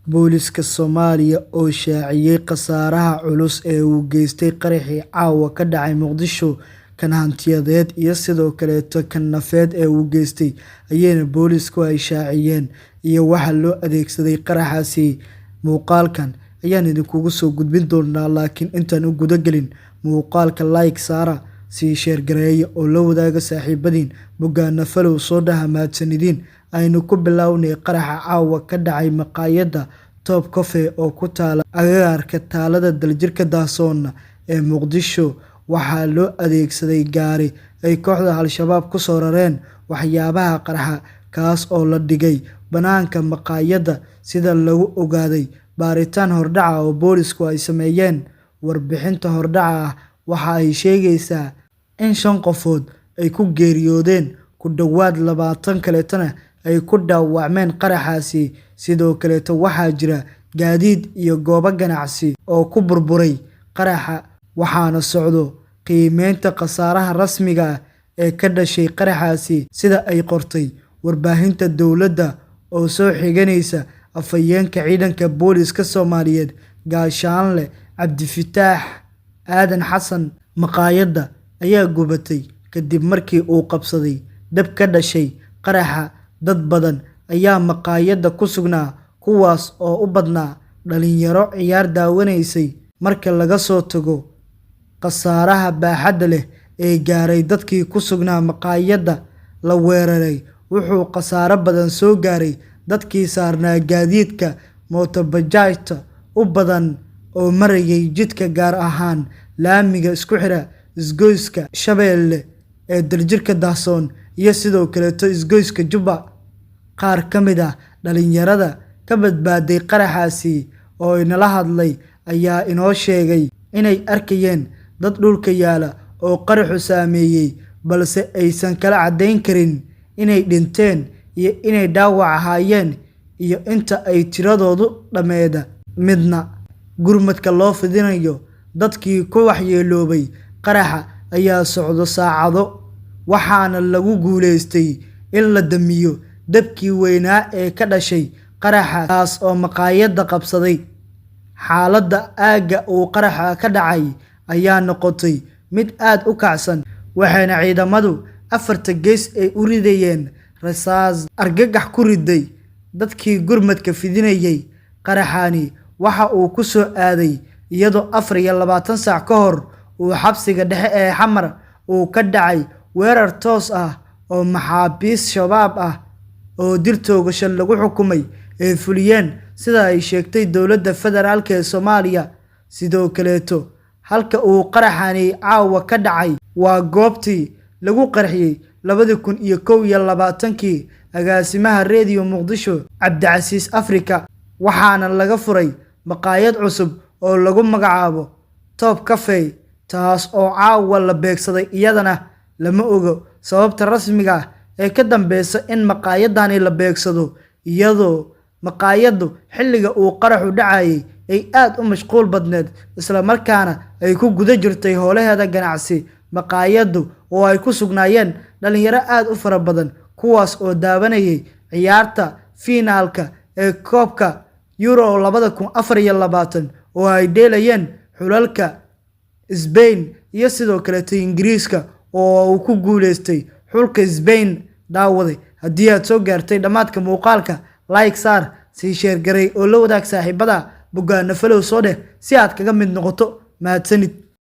Booliska Soomaaliya oo shaaciyay khasaaraha culus ee uu geystay qaraxii caawa ka dhacay Muqdisho, kan hantiyadeed iyo sidoo kaleeto kan nafeed ee uu geystay ayayna boolisku ay shaaciyeen iyo waxa loo adeegsaday qaraxaasi. Muuqaalkan ayaan idinkugu soo gudbin doonaa, laakiin intaan u gudagelin muuqaalka like saara, sii share gareeya oo la wadaaga saaxiibadiin, boggaana follow soo dhaha. Mahadsanidin. Aynu ku bilownay qaraxa caawa ka dhacay maqaayadda Top Coffee oo ku taala agagaarka taalada Daljirka Daahsoon ee Muqdisho. Waxaa loo adeegsaday gaari ay kooxda Al-Shabaab ku soo rareen waxyaabaha qarxa, kaas oo la dhigay bannaanka maqaayadda, sida lagu ogaaday baaritaan hordhac ah oo boolisku ay sameeyeen. Warbixinta hordhaca ah waxa ay sheegaysaa in 5 qofood ay ku geeriyoodeen, ku dhowaad 20 kaleetana ay ku dhaawacmeen qaraxaasi. Sidoo kaleeto waxaa jira gaadiid iyo goobo ganacsi oo ku burburay qaraxa, waxaana socdo qiimeynta khasaaraha rasmiga ah ee ka dhashay qaraxaasi, sida ay qortay warbaahinta dowladda oo soo xiganaysa afhayeenka ciidanka booliska Soomaaliyeed, Gaashaanle Cabdifataax Aadan Xasan. Maqaayadda ayaa gubatay kadib markii uu qabsaday dab ka dhashay qaraxa. Dad badan ayaa maqaayadda ku sugnaa, kuwaas oo u badnaa dhalinyaro ciyaar daawanaysay. Marka laga soo tago khasaaraha baaxadda leh ee gaaray dadkii ku sugnaa maqaayadda la weeraray, wuxuu khasaare badan soo gaaray dadkii saarnaa gaadiidka mootobajaajta u badan oo marayay jidka, gaar ahaan laamiga isku xira isgoyska Shabeelle ee Daljirka Daahsoon iyo sidoo kaleeto isgoyska Jubba. Qaar ka mid ah dhalinyarada ka badbaaday qaraxaasi oo inala hadlay ayaa inoo sheegay inay arkayeen dad dhulka yaala oo qaraxu saameeyay, balse aysan kala caddayn karin inay dhinteen iyo inay dhaawac ahaayeen iyo inta ay tiradoodu dhammeeda midna. Gurmadka loo fidinayo dadkii ku waxyeeloobay qaraxa ayaa socdo saacado, waxaana lagu guuleystay in la damiyo dabkii weynaa ee ka dhashay qaraxa, kaas oo maqaayadda qabsaday. Xaaladda aagga uu qaraxa ka dhacay ayaa noqotay mid aad u kacsan, waxaana ciidamadu afarta gees ay u ridayeen rasaas argagax ku riday dadkii gurmadka fidinayay. Qaraxani waxa uu ku soo aaday iyadoo 24 saac ka hor uu xabsiga dhexe ee Xamar uu ka dhacay weerar toos ah oo maxaabiis Shabaab ah oo dil toogasho lagu xukumay ay fuliyeen, sida ay sheegtay dowladda federaalk ee Soomaaliya. Sidoo kaleeto halka uu qaraxani caawa ka dhacay waa goobtii lagu qarxiyey 2021-kii agaasimaha Reediyo Muqdisho Cabdicasiis Afrika, waxaana laga furay maqaayad cusub oo lagu magacaabo Top Cafe, taas oo caawa la beegsaday. Iyadana lama ogo sababta rasmiga ah ee ka dambeysa in maqaayadani la beegsado, iyadoo maqaayaddu xilliga uu qaraxu dhacayay ay aad u mashquul badneed, isla markaana ay ku guda jirtay howlaheeda ganacsi. Maqaayaddu oo ay ku sugnaayeen dhalinyaro aad u fara badan, kuwaas oo daawanayay ciyaarta fiinaalka ee koobka Euro 2024 oo ay dheelayeen xulalka Spain iyo sidoo kaleeto Ingiriiska, oo uu ku guuleystay xulka Spain. Daawaday, haddii aad soo gaartay dhammaadka muuqaalka, like saar, sii share garay oo la wadaag saaxiibada, boggaana follow soo dheh si aad kaga mid noqoto. Mahadsanid.